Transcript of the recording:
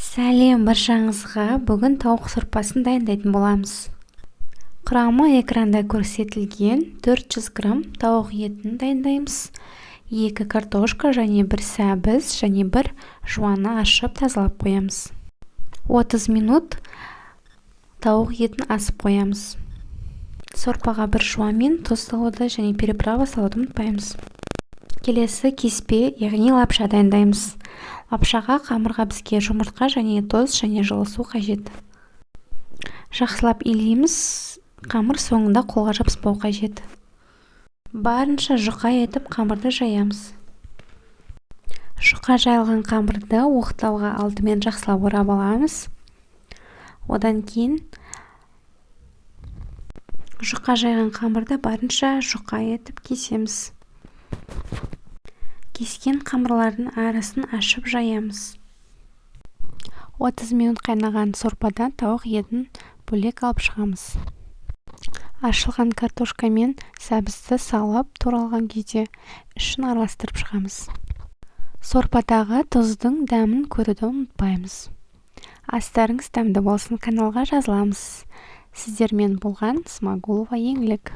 Сәлем баршаңызға! Бүгін тауық сорпасын дайындайтын боламыз. Құрамы экранда көрсетілген: 400 грамм тауық етін дайындаймыз, 2 картошка және 1 сәбіз және 1 жуаны аршып, тазалап қоямыз. 30 минут тауық етін асып қоямыз. Сорпаға бір жуа мен тұз салуды және приправа салуды ұмытпаймыз. Келесі кеспе, яғни лапша дайындаймыз. Лапшаға, қамырға бізге жұмыртқа және тұз және жылы су қажет. Жақсылап илейміз. Қамыр соңында қолға жабыспау қажет. Барынша жұқа етіп қамырды жаямыз. Жұқа жайылған қамырды оқтауға алдымен жақсылап орап аламыз. Одан кейін жұқа жайған қамырды барынша жұқа етіп кесеміз. Кескен қамырлардың арасын ашып жаямыз. 30 минут қайнаған сорпадан тауық етін бөлек алып шығамыз. Аршылған картошка мен сәбізді салып, туралған күйде ішін араластырып шығамыз. Сорпадағы тұздың дәмін көруді ұмытпаймыз. Астарыңыз дәмді болсын! Каналға жазыламыз. Сіздермен болған Смагулова Еңлік.